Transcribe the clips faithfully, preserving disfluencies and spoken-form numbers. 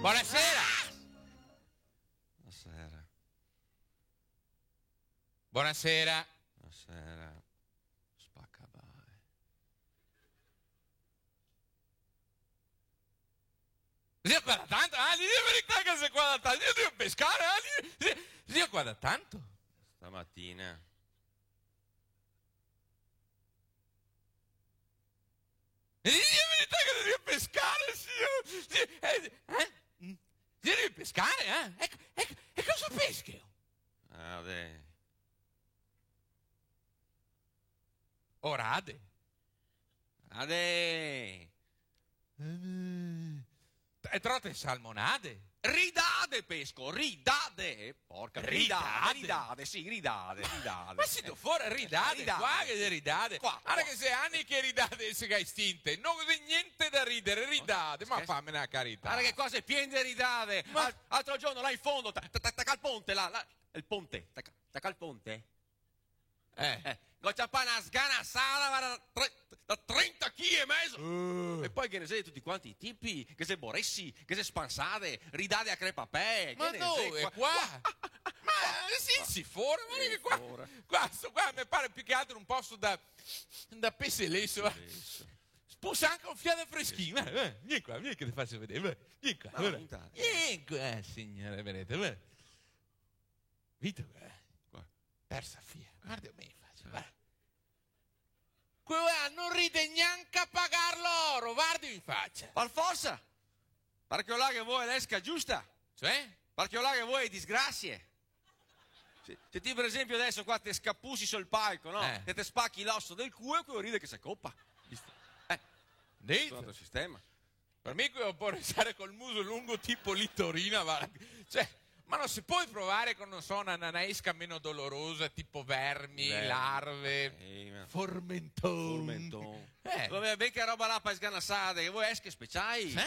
Bonasera! Bonasera. Bonasera. Bonasera. Spacabae. Xe qua da tanto, eh? Dime la verità che xe qua da tanto. Xe drio pescare, eh? Xe, xe qua da tanto. Stamatina. Dime la verità che xe drio pescare, sior. Xe, eh, eh? Mm? Xe drio pescare, eh? E, e, e cosa pesche? Ah, beh. Orade. Ade! E trote salmonade? Ridade, pesco, ridade! Eh, porca, ridade, ridade? Ridade, sì, ridade, ridade. Ma sito fora, ridade, ridade, qua che xe ridade. Qua, qua. Varda che xe ani che ridade se ga estinte, no xe gnente da ridare, ridade, ma fame na carità. Varda che qua xe pien de ridade. Ma al-, altro giorno là in fondo, ta-, ta-, ta-, taca el ponte, là, là, el ponte, taca, taca el ponte. Eh. Eh, go ciapà na sganasada, varda, da tre-, da trenta chili e mezo. Uh. E po' ghe ne xe de tuti quanti i tipi, ghe xe boresi, ghe xe spansade, ridade a crepapè, ghe ne xe qua. Ma dove? Qua? Ma, eh, sì, sì, fora, ma che qua, fora. Qua, sto qua me pare più che altro un posto da, da pese leso, eh. Pese leso. Spusa anca un fià de freschin, eh, eh, vien qua, vien che te faso vedere, vien qua, varda. Vien qua, signore, vedete, varda. Vito, eh? Qua. Persa fia. Varda me in facia, varda. Queo là no ride gnanca a pagar l'oro, varda in facia. Par forsa! Parché queo là ghe vol l'esca giusta. Cioè? Parché queo là ghe vol disgrasie. Se, se ti, par esempio, deso qua te scapusi sul palco, no? Eh. E te spachi l'oso del culo, queo ride che se copa. Visto? Eh. Dito. Tutto un altro sistema. Par mi queo pol restare col muso lungo tipo Litorina, va. Cioè, ma no se pol provare co, no so, na, na, na esca meno dolorosa, tipo vermi, larve, formenton. Formenton. Eh. Va ben, ben che roba là par sganasade, che vol esche speciai? Sì.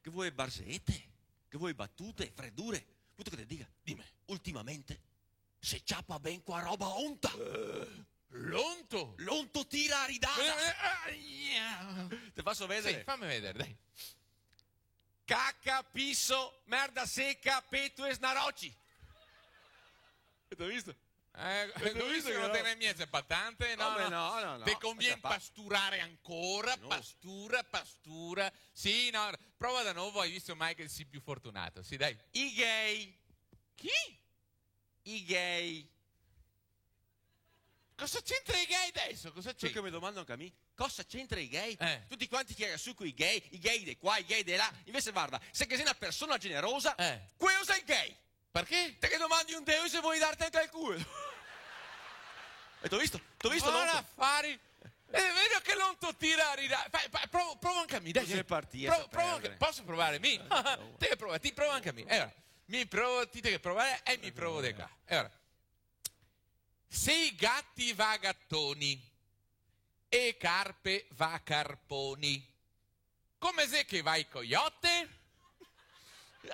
Che vol barzete, che vol batute, fredure. Vuto che te diga? Dime. Ultimamente se ciapa ben co a roba onta. Eh, l'onto? L'onto tira a ridada. Eh, eh, eh, eh. Te faso vedare? Sì, fame vedare, dai. Caca, piso, merda seca, peto e snaroci. Te go visto? Eh, te go visto che no te ne miezo, xe patante, no, no, no, no. Te convien pasturare ancora, pastura, pastura. Sì, no, prova da novo, te go visto mai che te si più fortunato. Sì, dai. I gay. Chi? I gay. Cosa c'entra i gay deso? Cosa c'entra? Ciò che me domando anca mi, cosa c'entra i gay? Eh. Tuti quanti che tira su coi gay, i gay de qua, i gay de là. Invese varda, se ghe xe na persona generosa, eh, queo xe el gay. Parché? Te ghe domandi un deo se vol darte anca el culo. E te go visto? Te go visto, no? Varda, afari. Eh, vedo che l'onto tira a ridare. Fa, fa, provo, provo anca mi, dai. Cusì parti, prova, prova anca, poso provare mi? Te che prova, ti prova anca mi. E alora, mi provo, ti te che provare, e mi provo de qua. E alora, se i gati va a gatoni e e carpe va a carponi, come xe che va i coiote?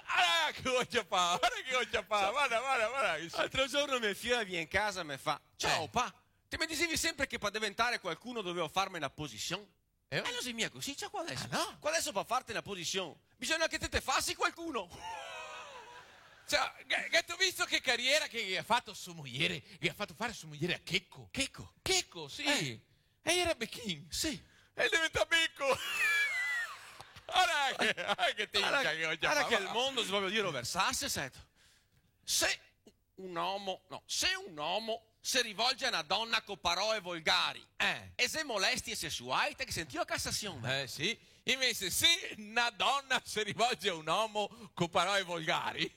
Ah, che go ciapà, varda che go ciapà, varda, varda, varda. L'altro giorno me fiola vien casa e me fa: "Ciao, pa, te me disevi sempre che par deventare qualcuno dovevo farme na posision?" Eh? Eh, no xe mia cusì, ciò, qua deso. Ah, no? Qua deso par farte na posision bisogna che te te fasi qualcuno. Ciò, ghe-, gheto visto che cariera che, che ga fato so mojere? Che ga fato fare so mojere a Checo. Checo? Checo, sì. Eh. E iera bechin. Sì. E el deventa beco. Varda che, varda che te... Varda, varda che el mondo xe proprio drio roversarse, seto. Se un omo, no, se un omo se rivolge a na dona co paroe volgari, eh, e xe molestie sesuai, te ghe sentìo a Casasion, eh? Eh, sì. Invese, se na dona se rivolge a un omo co paroe volgari,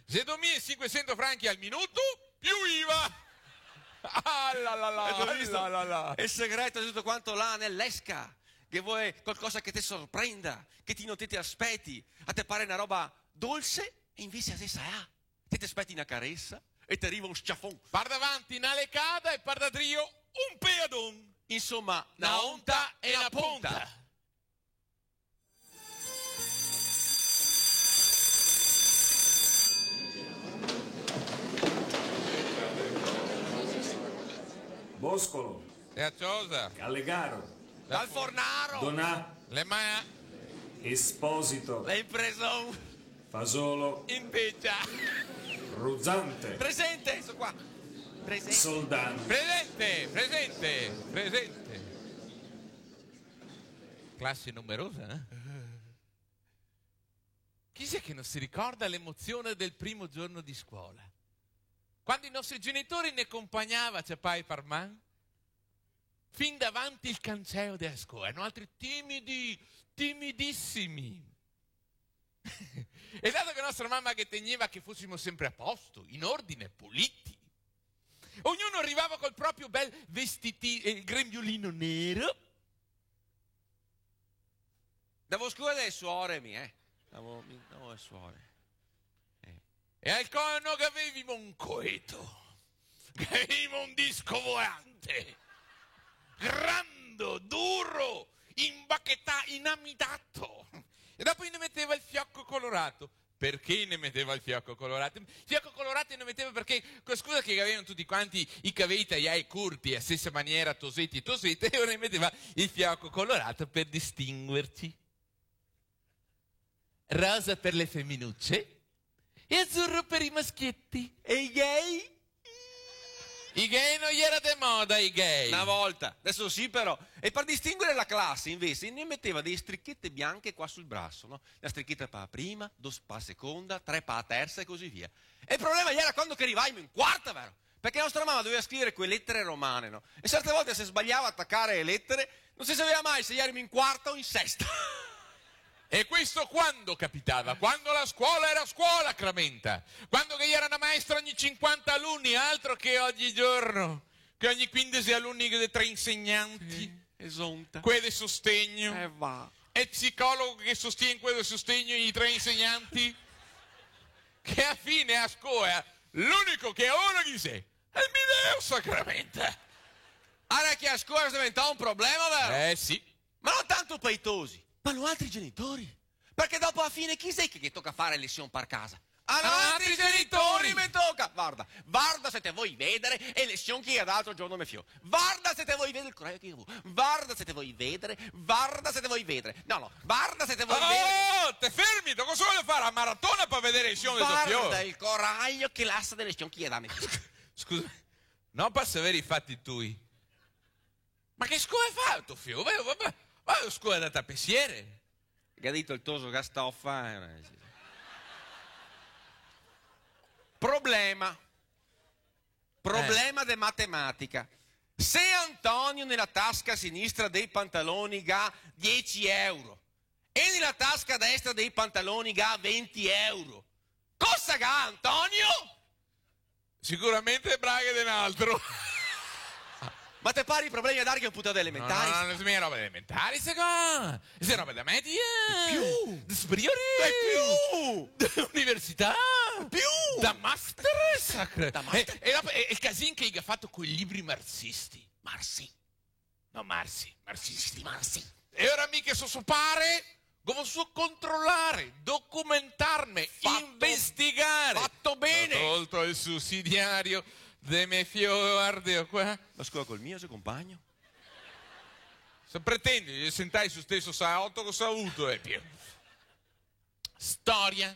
xe domila e sinquesento franchi al minuto più IVA. Ah, là, là, là, ah, là, là. Te go visto? El segreto xe tuto quanto là, ne l'esca. Che vol qualcosa che te sorprenda, che ti no te, te aspeti. A te pare na roba dolse e invese a xe salà. Te te speti na caresa e te riva un sciafon. Par davanti na lecada e par da drio un peadon. Insoma, na onta e na ponta. Boscolo. E a ciosa. Calegaro. Dal fornaro. Donà. Le ma... Esposito. Le impreson. Fasolo. In pecia. Ruzante. Presente, so qua. Presente. Soldano. Presente, presente, presente. Classe numerosa, eh? Chi xe che no se ricorda l'emozione del primo giorno di scuola? Quando i nostri genitori ne compagnava, ciapai par man, fin davanti il canceo dea scola, noaltri timidi, timidisimi. E dato che nostra mama che tegneva che fosimo sempre a posto, in ordine, puliti, ognuno arrivava col proprio bel vestiti-, eh, grembiulino nero. Ndavo a scola da le suore, mi, eh. Ndavo, mi, ndavo da le suore. Eh. E al colo no gavevimo un coeto, gavevimo un disco volante. Grando, duro, imbachetà, inamidato. E dopo i ne meteva el fioco colorato. Parché i ne meteva el fioco colorato? El fioco colorato i ne meteva parché, co scusa che gavevano tuti quanti i cavei taiai curti, a stesa maniera, toseti, tosete, e i ne meteva el fioco colorato par distinguerci. Rosa per le feminucce e azzurro per i maschietti. E i gay? I gay no iera de moda, i gay. Na volta, deso sì però. E par distinguere la clase, invese, i ne meteva dee strichete bianche qua sul braso, no? Na stricheta pa la prima, do pa la seconda, tre pa la tersa e così via. E el problema iera quando che rivaimo in quarta, vero? Parché nostra mama doveva scrivere co le letere romane, no? E serte volte se sbagliava a tacare le letere, no se saveva mai se ierimo in quarta o in sesta. E questo quando capitava? Quando la scuola era scuola, Cramenta! Quando che iera na maestra ogni cinquanta alunni, altro che oggigiorno, che ogni quindese alunni che de tre insegnanti. Sì, esonta. Quee de sostegno. Eh, va. E el psicologo che sostien quee de sostegno, i tre insegnanti. Che a fine a scola, l'unico che a ora chi xe? E mi deo, Sacramenta! Ara che a scola xe deventà un problema, vero? Eh, sì. Ma no tanto pa i tosi, pa noaltri genitori. Parché dopo a fine chi xe che, che toca fare lesion par casa? A noaltri genitori me toca! Varda, varda se te vol vedere e lesion che i ga dà l'altro giorno a me fio. Varda se te vol vedere el corajo che i ga vuo. Varda se te vol vedere, varda se te vol vedere. No, no, varda se te vol vedere. Oh, te fermi, cosa vojo fare? La maratona par vedere lesion de to fio? Varda el corajo che lasa de lesion che i ga dà a me fio. Scusa, no par savere i fati tui. Ma che scola fa to fio? Va, va, va, va a scola da tapesiere. Che ga dito el toso, ga stofa, eh, sì, sì. Problema. Problema de matematica. Se Antonio nela tasca sinistra dei pantaloni ga dieci euro e nela tasca destra dei pantaloni ga venti euro, cosa ga Antonio? Sicuramente braghe de n'altro. Ma te pare i problemi a darghe un puta de elementari? No, no, no, no, xe mia roba de elementari, secondo. Xe roba da medie. De più. De superiori. De più. De università. De più. Da master, sacre. Da master? E, e dopo, e, e el casin che i ga fato coi libri marxisti. Marxi. No, marxi, marxisti. Marxi. E ora mi che so so pare, go vosuo controlare, documentarme, investigare. Fato ben. Go tolto el susidiario de me fio, varda qua. Ma scusa, col mio xe compagno? Se pretendi de sentarse sul steso saoto co saoto, eh, Piero. Storia.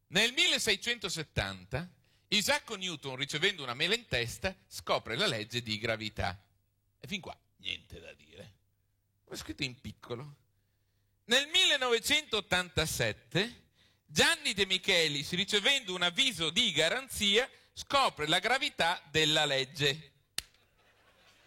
Nel milleseicentosettanta, Isacco Newton, ricevendo una mela in testa, scopre la legge di gravità. E fin qua, niente da dire. Ho scritto in piccolo. Nel millenovecentottantasette, Gianni De Michelis, ricevendo un avviso di garanzia, scopre la gravità della legge.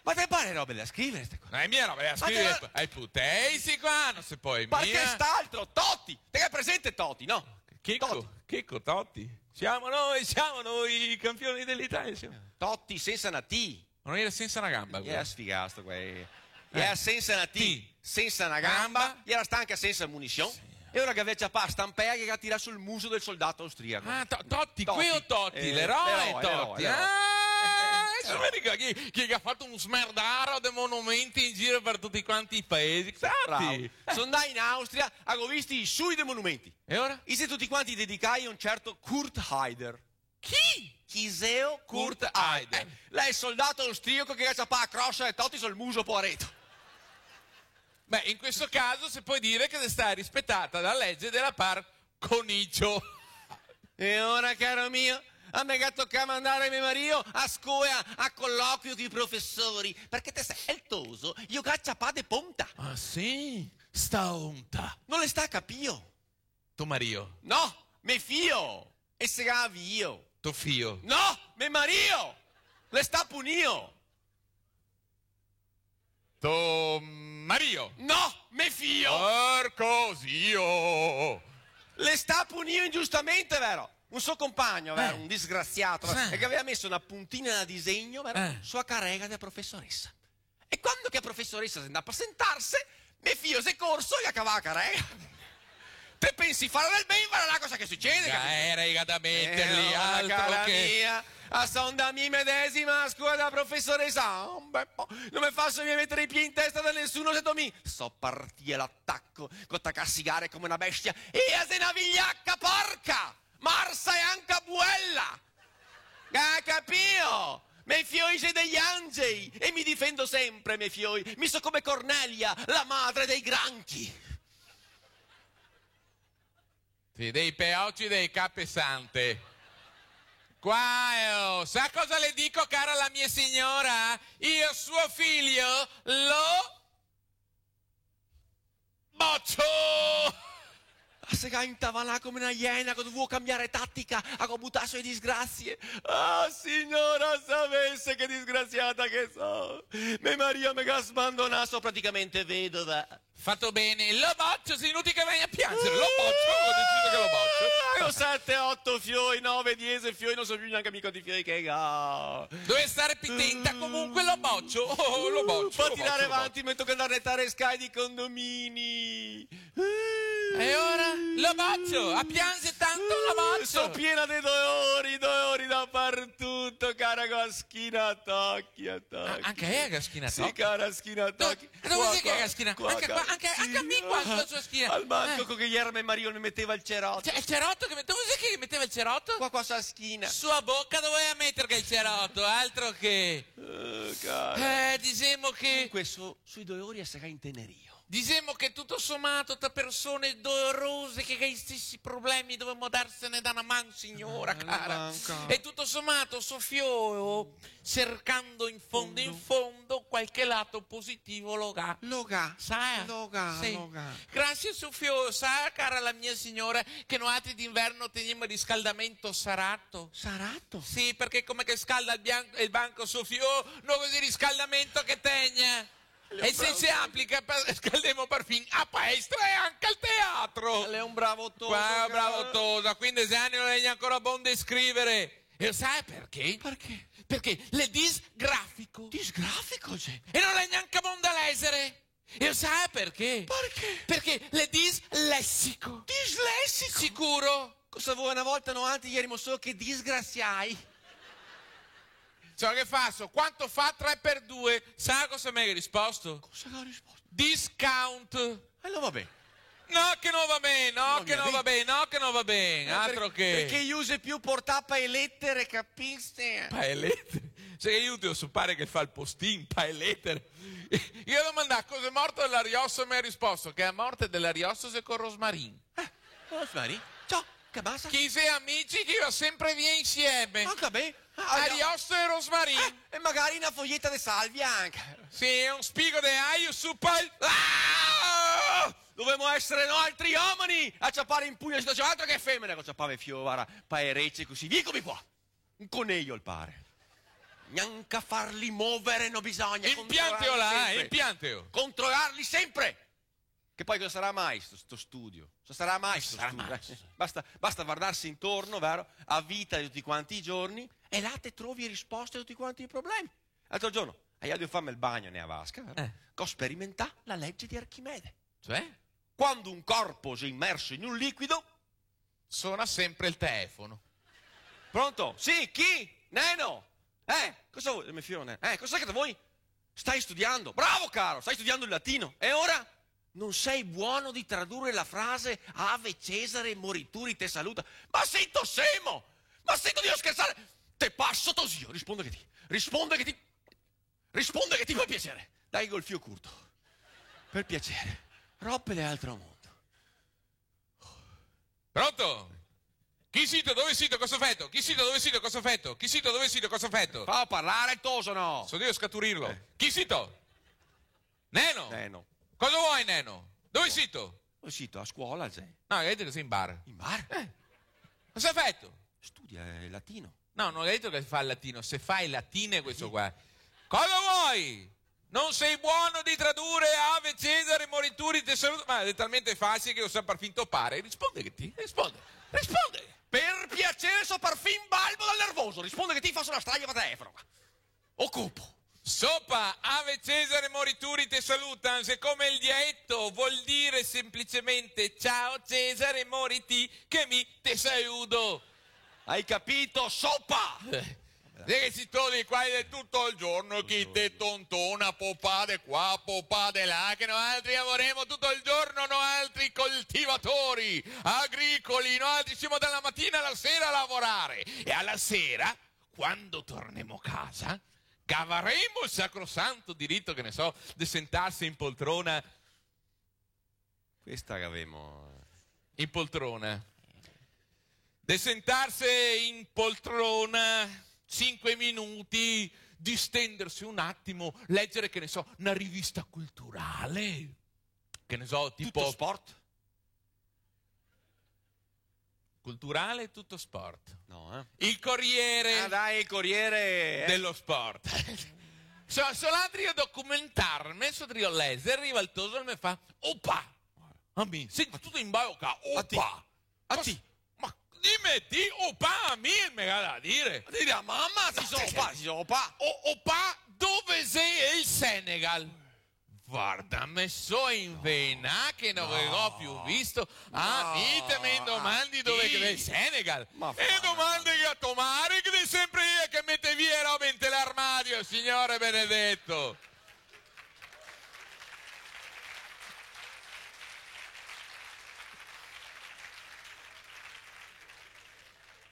Ma te pare robe da scrivere, ste cose? No xe mia robe da scrivere, te... ai putei, sti qua, no se pol mia. Parché st'altro, Totti! Te ga presente Totti, no? Checco, Totti. Checco Totti. Siamo noi, siamo noi i campioni dell'Italia, siamo. Totti sensa na T. Ma no iera sensa na gamba, quel? Iera sfigasto, quel. Eh. Iera sensa na T, T. Sensa na gamba, gamba. Iera sta anca sensa munision. Sì. E ora che gavea ciapà a stampea che ga tirà sul muso del soldato austriaco. Ah, To-, Totti, Totti. Quel o Totti, eh, l'eroe, l'eroe, Totti. L'eroe. Ah, eh, eh, adeso me ricordo che, che ga fato un smerdaro de monumenti in giro par tuti quanti i paesi. Totti. Bravo. Eh. So ndà in Austria, go visto i sui de monumenti. E ora? I xe tuti quanti dedicai a un certo Kurt Heider. Chi? Chi xeo? Kurt Heider. Kurt Heider. Eh, l'è el soldato austriaco che ga ciapà a crosa de Totti sul muso, poareto. Beh, in questo caso se può dire che xe stà rispetata la legge della par Conicio. E ora, caro mio, a me ga tocà mandare me marìo a scola a coloquio coi profesori, parché te sè, el toso, i lo ga ciapà de ponta. Ah, sì? Sta onta. No l'è stà capìo. To marìo? No, me fio. E se ga vio. To fio? No, me marìo. L'è stà punìo. To marìo? No, me fio! Porco zio! L'è stà punìo ingiustamente, vero? Un so compagno, vero? Eh. Un disgrasià, vero? Sì. E che gaveva meso na puntina da disegno, vero? Eh. Su a carega dea profesoresa. E quando che a profesoresa xe ndà par sentarse, me fio xe corso e ga cavà a carega. Te pensi far del ben, varda là cosa che sucede, capìo? Era, i ga da meterli, eh, altro che. Cara mia, a son ndà mi medesima a scola da profesoresa. Ah, un bel po'. No me faso mia metere i pie in testa da nesuno, seto mi. So partìo a l'ataco, go tacà sigare come na bestia. E a xe na vigliaca porca! Marsa e anca buela! Ga capìo? Me fioi xe dei angei e mi difendo sempre me fioi. Mi so come Cornelia, la madre dei granchi. Sì, dei peoci dei capesante. Qua, eh, oh, sa cosa le dico, cara la mia signora? Io, suo figlio, lo bocio! A se ga intavanà come na iena, go dovuo cambiare tatica, a go butà su e disgrasie. Ah, signora, savese che disgrasiata che so! Me marìo me ga sbandonà, so praticamente vedova. Fato bene, lo bocio, xe inutile che vegna a piangere, lo bocio, go deciso che lo bocio. Ah, go sete, oto fioi, nove, diese fioi, no so più gnanca mi quanti fioi che go. Doveva stare pi tenta, comunque lo bocio, oh, lo bocio, lo bocio, lo bocio. Par tirare avanti me toca ndare a netare e scae dei condomini. E ora? Lo bocio, a pianze tanto, lo bocio. So piena de dolori, dolori dapartuto, cara, go a schina a tochi, a tochi. Ah, anca ela ga schina a tochi? Sì, cara, schina a tochi. Dove xe che la schina? Qua, qua, anca qua, anca, anca mi qua, qua, su la schina. Al manco co che iera me marìo me meteva el ceroto. Cioè, el ceroto che me-, dove xe che meteva el ceroto? Qua, qua, su la schina. Su la boca dove la meterghe el ceroto, altro che. Eh, cara. Eh, disemo che. Comunque, su, sui dolori a se ga intenerìo. Disemo che tuto somato, ta persone dolorose che ga i stesi problemi, dovemo darsene da na man, signora cara. Eh, manca. E tuto somato, so fio sercando in fondo, in fondo, qualche lato positivo lo ga. Lo ga. Sa? Lo ga, sì. Lo ga. Grasie, so fio, sa, cara la mia signora, che noaltri d'inverno tegnemo el riscaldamento sarato? Sarato? Sì, parché come che scalda el bian-, el banco so fio, no cusì riscaldamento che tegna. E se se aplica, pa-, scaldemo parfin a palestra e anca al teatro. L'è un bravo toso. Qua, bravo toso, a quindese ani no l'è gnanca ancora bon de scrivere. E sa parché? Parché? Parché l'è disgrafico. Disgrafico, sì. E no l'è gnanca bon da lèzare. E sa parché? Parché? Parché l'è dislessico. Dislessico? Sicuro. Cosa vuto, na volta noaltri ierimo solo che disgrasiai. Ciò, che faso? Quanto fa tre per due? Sa cosa me ga risposto? Cosa ga risposto? Discount. E no va ben. No che no va ben, no che no va ben, no che no va ben, eh, altro che. Parché i usa più portà pa e letere, capiste? Pa e letere? Cioè, che i usa so pare che fa el postin, pa e letere. I go domandà cosa xe morto l'Ariosto, me ga risposto che la morte de l'Ariosto xe co Rosmarin. Eh, Rosmarin? Ciò, che basta? Chi xe amici, chi va sempre via insieme. Anca ben. Ah, Ariosto e Rosmarin. Eh, e magari na foieta de salvia anca. Sì, un spigo de aio su pal-, ah! Dovemo esare noaltri omeni a ciapare in pugno la situasion, altro che femene, che ciapava fio, varda, pa e rece cusì. Vien co mi qua. Un conejo el pare. Gnanca farli movere no bisogna. Inpianteo là, eh, inpianteo. Controlarli sempre. Che po' cosa sarà mai sto, sto studio? Cosa sarà mai sto studio? Cosa sarà mai sto studio? Basta, basta vardarse intorno, vero? A vita de tuti quanti i giorni, e là te trovi e risposte a tuti quanti i problemi. L'altro giorno, a iera drio farme el bagno nea vasca, vero? Eh. Go sperimentà la lege de Archimede. Cioè? Quando un corpo xe imerso in un liquido, sona sempre el telefono. Pronto? Sì, chi? Neno? Eh, cosa vuoi? Me fio Neno. Eh, cosa xe che te vuoi? Stai studiando? Bravo, caro, stai studiando il latino. E ora? Non sei buono di tradurre la frase "Ave Cesare, morituri te saluta"? Ma sito semo? Ma sito drio schersare? Te paso to zio, risponde che ti, risponde che ti, risponde che ti, par piacere. Dai, col fio curto. Per piacere. Robe de altro mondo. Pronto? Chi sito? Dove sito? Cosa feto? Chi sito? Dove sito? Cosa feto? Chi sito? Dove sito? Cosa feto? Fa parlar el toso, no? So drio scaturirlo. Eh. Chi sito? Neno? Neno. Cosa vuoi, neno? Dove sito? Dove sito? A scola, xe. No, ga dito che xe in bar. In bar? Eh. Cosa feto? Studia, eh, latino. No, no ga dito che fa el latino, se fa e latine questo qua. Cosa vuoi? Non sei buono di tradurre, Ave Cesare, morituri, te saluto. Ma xe talmente facile che lo sa parfin to pare. Risponde che ti, risponde, risponde. Per piacere, so parfin balbo dal nervoso. Risponde che ti, faso la strage, va telefono qua. Ocupo. Sopa, Ave Cesare, morituri, te salutan, xe come el diaeto, vol dire semplicemente ciao Cesare, mori ti, che mi te saludo. Hai capito? Sopa! Eh. E che si toli qua e tuto el giorno chi te tontona, popà de qua, popà de là, che noaltri lavoremo tuto el giorno, noaltri coltivatori, agricoli, noaltri semo dala matina ala sera a lavorare. E ala sera, quando tornemo casa, gavaremo el sacrosanto dirito, che ne so, de sentarse in poltrona Questa che gavemo. In poltrona. De sentarse in poltrona, sinque minuti, distenderse un atimo, legere, che ne so, na rivista culturale. Che ne so, tipo... Tuto sport? Culturale, tuto sport. No, eh. Il Corriere... Ah, dai, il Corriere, eh. Dello sport. So, so là drio documentarme, so drio lezer, riva el toso e me fa: "Opa!" A mi, sento tuto in balo qua. A ti. Opa! A ti. Ma dime ti, opa, a mi, el me ga da dire. Dime a mama, si so opa, si so opa. O, opa, dove xe el Senegal? Varda, me so invenà che no ve go più visto. Ah, mi te me domandi dove che xe el Senegal? Ma e domandeghe a to mare, che xe sempre ea che mete via e robe inte l'armadio, Signore benedeto.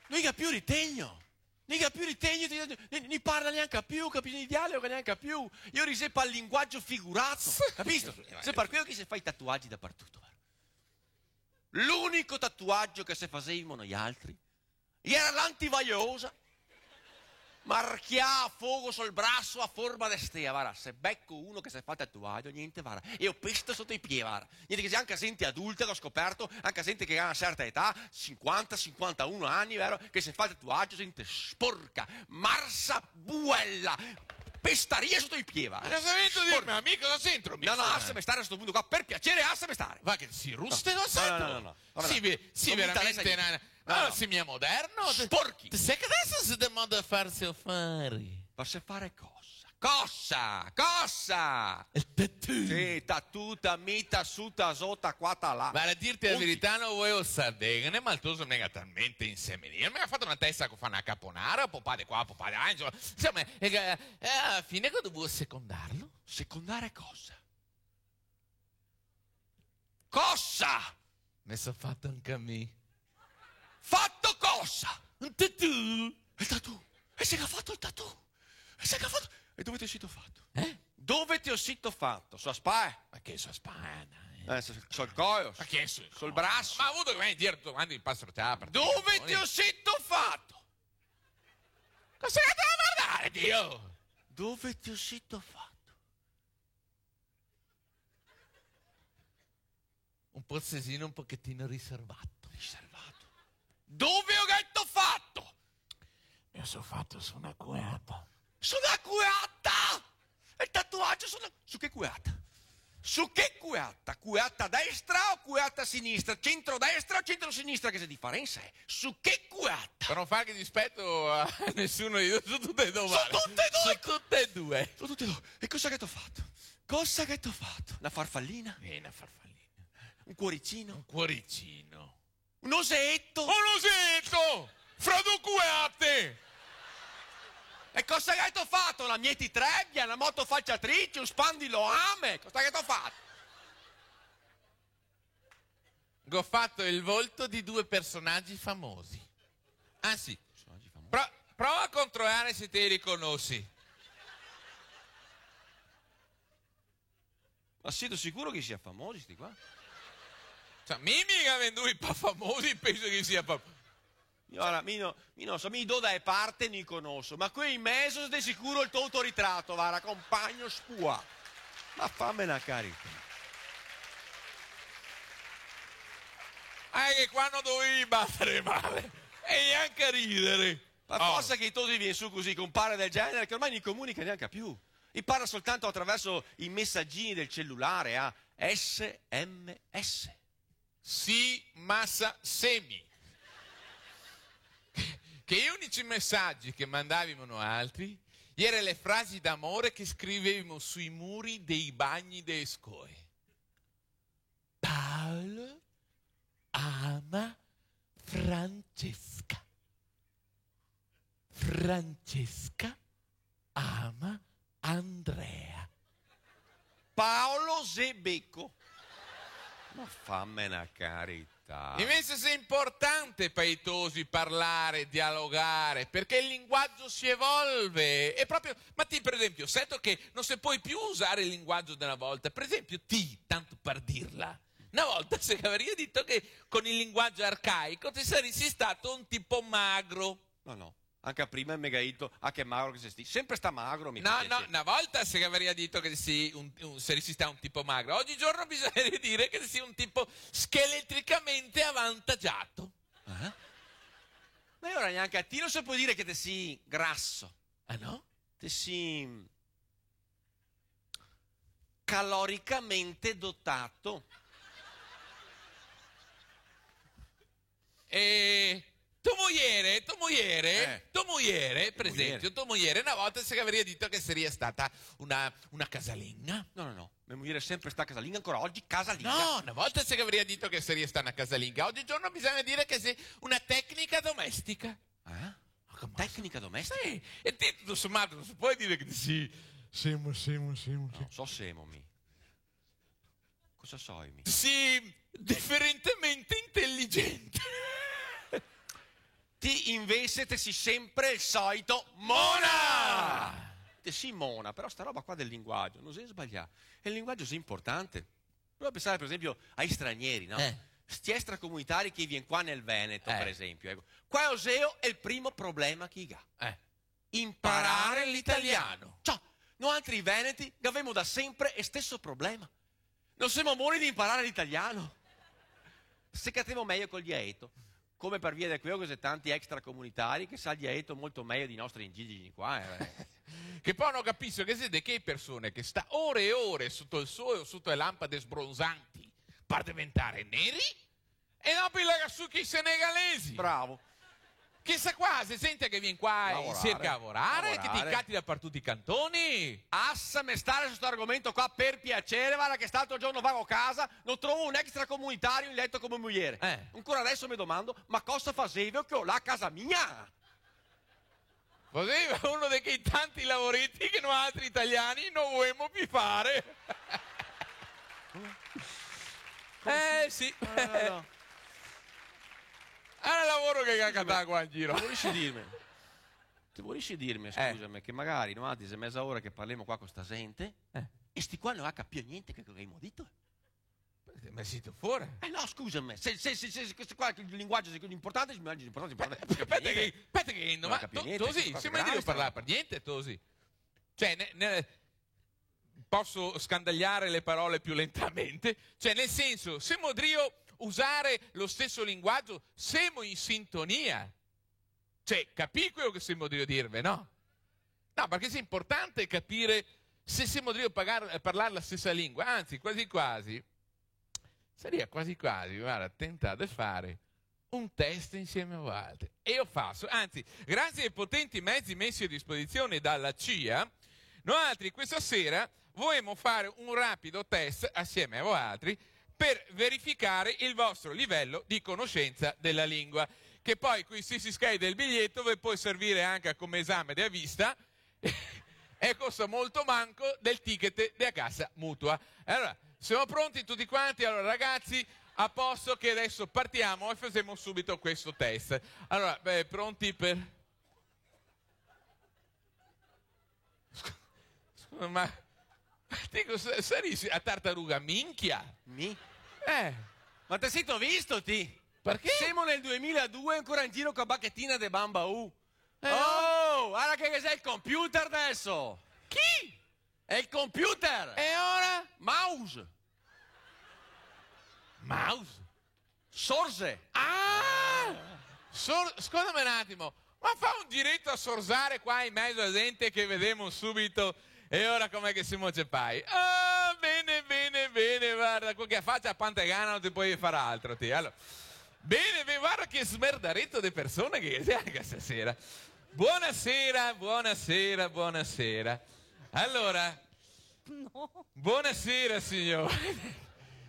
No i ga più ritegno. No i ga più ritegno, no i, no i parla gnanca più, capiso? No i dialoga gnanca più. I xe rese pal linguagio figurato, capiso? Xe par queo che se fa i tatuagi dapartuto, varda. L'unico tatuagio che se fasevimo noialtri iera l'antivaiosa, marchià a fogo sul braso a forma de stea, varda, se beco uno che se fa tatuagio, gnente, varda, e lo pesto soto i pie, varda. Gnente, che xe anca zente adulta, che go scoperto, anca zente che ga na certa età, sinquanta, sinquantauno ani, vero? Che se fa tatuagio, zente sporca, marsa, buela, pestaria soto i pie, varda. Ma cosa vento dirme? Sporca. A mi cosa c'entro mi? No, no, lasame stare a sto punto qua, per piacere, lasame stare. Va che si ruste, no, no, no, no, no. Sì, ve-, sì, veramente, no, no. Ah, sì, mia moderno. Sporchi. Te sè che deso xe de moda farse afari? Farse fare cosa? Cosa? Cosa? El tatù. Sì, tatuta, mita, suta, zota, qua, ta, là. Varda, a dirte la verità, no voevo saverghene, ma el toso me ga talmente insemenìo. Me ga fato na testa co fa na caponara, popà de qua, popà de là, insoma. Insoma, e, e, e ala fine go dovuo secondarlo. Secondare cosa? Cosa? Me so fato anca mi. Fato cosa? Un tatù. El tatù. E se ga fato el tatù. E se ga fato. E dove te lo sito fato? Eh? Dove te lo sito fato? Su la spala? Ma che su la spala, dai? Eh, su, sul coio? Ma che su? Sul braso? Ma vuto che vien a dire domande de pastorcià? Dove te lo sito fato? Cosa che te va a vardare, Dio? Dove te lo sito fato? Un porzesino un pochetino riservato. Riservato? Dove lo gheto fato? Me lo so fato su na cueata. Su na cueata? El tatuagio su na, su che cueata? Su che cueata? Cueata destra o cueata sinistra? Centrodestra o centrosinistra? Che xe difarensa, eh? Su che cueata? Par no farghe dispeto a nesuno dei due, su tute e due, varda. Su tute e due? Su tute e due. Su tute e due. E cosa gheto fato? Cosa gheto fato? Na farfalina? Eh, na farfalina. Un cuoricino? Un cuoricino. Un oseto? Un oseto! Fra do cueate! E cosa gheto fato? Na mietitrebia, na motofalciatrice, un spandiloame? Cosa gheto fato? Go fato el volto de due personagi famosi. Ansi, personagi famosi? Pro-, prova a controlare se te i riconosi. Ma sito sicuro che i sia famosi, sti qua? Cioè, mi mica vien dui pa famosi, penso che sia pa... Ora, mi no, mi no so, mi do da e parte no i conoso, ma quei in mezo de sicuro el to autoritrato, vara, compagno spua. Ma fame na carità. Ah, che qua no dovevi batare male. E gnanca ridere. Ma... Oh. Forsa che i tosi vien su cusì, con pare del genere, che ormai no i comunica gnanca più. I parla soltanto atraverso i messagini del celulare, a S M S. Sì, masa semi. Che i unici mesagi che mandavimo noaltri iere le frasi d'amore che scrivevimo sui muri dei bagni dee scoe. Paolo ama Francesca. Francesca ama Andrea. Paolo Zebeco. Ma fame na carità. Invese xe inportante pa i tosi parlare, dialogare, parché el linguagio se evolve. E proprio, ma ti, par esempio, seto che no se pol più usare el linguagio de na volta? Par esempio, ti, tanto par dirla, na volta se gavaria dito che con el linguagio arcaico te sarisi stato un tipo magro. No, no. Anca prima me ga dito: "Ah, che magro che te si." Sempre sta magro, mi... No, no, na volta se gavaria dito che te si un, un, sarisi stà un tipo magro. Ogigiorno bisognaria dire che te si un tipo scheletricamente avantagiato. Ah? Ma ora gnanca a ti no se pol dire che te si graso. Ah, no? Te si caloricamente dotato. E to moiere, to moiere, eh, to moiere, par esempio, to moiere na volta se gavaria dito che saria stata una, una casalinga. No, no, no. Me moiere xe sempre stà casalinga, ancora ogi casalinga. No, na volta se gavaria dito che saria stà na casalinga. Ogigiorno bisogna dire che te si una tecnica domestica. Eh? Ma come? Tecnica domestica? Sì, e ti, tuto somato, no se pol dire che te si semo, semo, semo, no, semo. No so semo, mi. Cosa so, mi? Te si diferentemente inteligente. Ti invese te si sempre el soito mona! Te si mona, però sta roba qua del linguagio no xe sbalià. E el linguagio xe inportante. Prova a pensare, par esempio, ai stranieri, no? Eh. Sti extracomunitari che i vien qua nel Veneto, eh, par esempio, eco. Qual xe el primo problema che i ga? Eh. Imparare l'italiano. Ciò, noaltri veneti gavemo da sempre el steso problema. No semo boni de imparare l'italiano. Se catemo mejo col dialeto. Come par via de queo che xe tanti extracomunitari che sa el dialeto molto mejo dei nostri indigeni qua, eh. Che po' no capiso che xe de che persone che sta ore e ore soto el sole o soto le lampade sbronzanti par deventare neri e dopo i laga su che i senegalesi. Bravo. Che sta qua, xe zente che vien qua e cerca de lavorare, che te i cati da par tuti i cantoni. Lasame stare su sto argomento qua, par piaser, varda che l'altro giorno vago casa, no trovo un extracomunitario in leto co me moiere. Eh. Ancora deso me domando, ma cosa fasevo che go là casa mia? Fasevo uno de quei tanti lavoreti che noaltri italiani no voemo più fare. Eh, sì. No, no, no. Era el lavoro che ga catà qua in giro. Te vorisi dirme, te vorisi dirme, eh, scusame, che magari noaltri xe meza ora che parlemo qua co sta zente, eh, e sti qua no ga capìo gnente che, che gavemo dito? Ma sito fora? Eh no, scusame, se, se, se, se questo qua, el linguagio xe inportante, el linguagio xe inportante, inportante. Speta che, speta che, no, ma no ga capìo gnente, tosi, questo qua xe grave, sta roba. Semo drio parlar par gnente, tosi. Cioè, ne, ne, poso scandaliare le parole più lentamente? Cioè, nel senso, semo drio usare lo steso linguagio? Semo in sintonia? Cioè, capì queo che semo drio dirve, no? No, parché xe inportante capire se semo drio pagar-, parlar la stesa lingua. Anzi, quasi quasi, saria quasi quasi, varda, tentà de fare un test insieme a voaltri. E lo faso, anzi, grazie ai potenti mezi mesi a disposizione dalla CIA, noaltri questa sera voemo fare un rapido test asieme a voaltri per verificare el vostro livello di conoscenza della lingua, che po coi stesi schei del biglieto ve pol servire anca come esame dea vista, e costa molto manco del ticket dea casa mutua. E alora, semo pronti tuti quanti? Alora, ragazzi, a posto che deso partiamo e fasemo subito questo test. Alora, beh, pronti par... Scu-, scusa, ma, ma ti cosa, sarisi a tartaruga minchia? Mi? Eh. Ma te sito visto, ti? Parché? Semo nel duemiladue, ancora in giro co a bachetina de Bambaù. Eh, oh, varda che ghe xe el computer deso! Chi? Xe el computer! E ora? Mouse! Mouse? Sorze! Ah! Sor-, scusame un atimo, ma fa un gireto a sorzare qua in mezo a gente che vedemo subito. E ora come che semo cepai? Ah, bene, bene, bene, varda, co che facia pantegana no te pol far altro, ti. Alora, bene, bene, varda che smerdareto de persone che xe anca stasera. Buonasera, buonasera, buonasera. Alora, No. Buonasera, signor.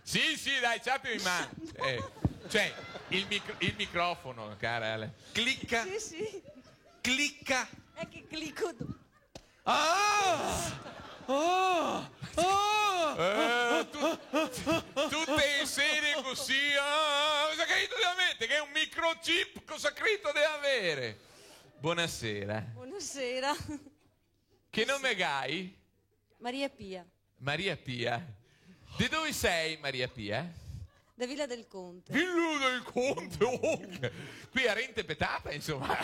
Sì, sì, dai, ciapilo in man. Eh, cioè, il micro-, il microfono, cara Ale. Clicca. Sì, sì. Clicca. Xe che clico do-. Ah! Oh! Oh! Eh, tu-, tute e sere cusì, ah, cosa crito de aver? Che xe un microchip, cosa crito de aver? Buonasera. Buonasera. Che nome gai? Maria Pia. Maria Pia. De dove sei, Maria Pia? Da Villa del Conte. Villa del Conte, oh! Qui a rente petata, insoma.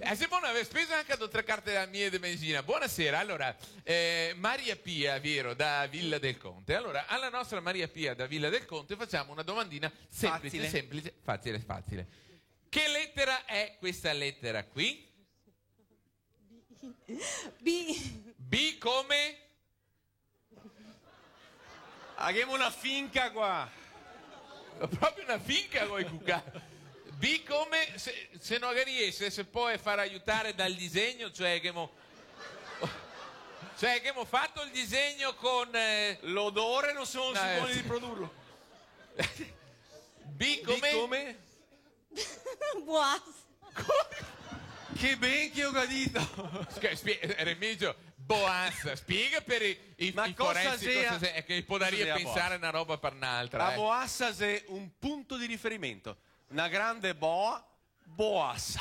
Eh, se bona, aver speso anca do tre carte da mie de benzina. Buonasera, alora, eh, Maria Pia, vero, da Villa del Conte. Alora, ala nostra Maria Pia da Villa del Conte fasiamo una domandina semplice, facile, semplice, facile, facile. Che letera xe questa letera qui? B. B come? Ghemo una finca qua. Proprio una finca co i cucà. B come, se, se no ghe riese, se pol far aiutar dal disegno, cioè che mo-, cioè che ghemo fato el disegno con, eh, l'odore, no so, no, eh, si pol riprodurlo. B come? B come? Boas. Che ben che go dito! Sche-, spie-, Remigio, boas, spiega per i, i, ma i cosa forensi sia, cosa sia, xe che podaria pensar boas? Na roba par n'altra, eh. A boasa xe un punto di riferimento. Na grande boa, boasa.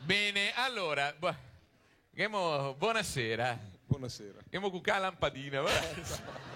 Bene, alora, bo-, Ghemo, buonasera. Buonasera. Ghemo cucà a lampadina, va.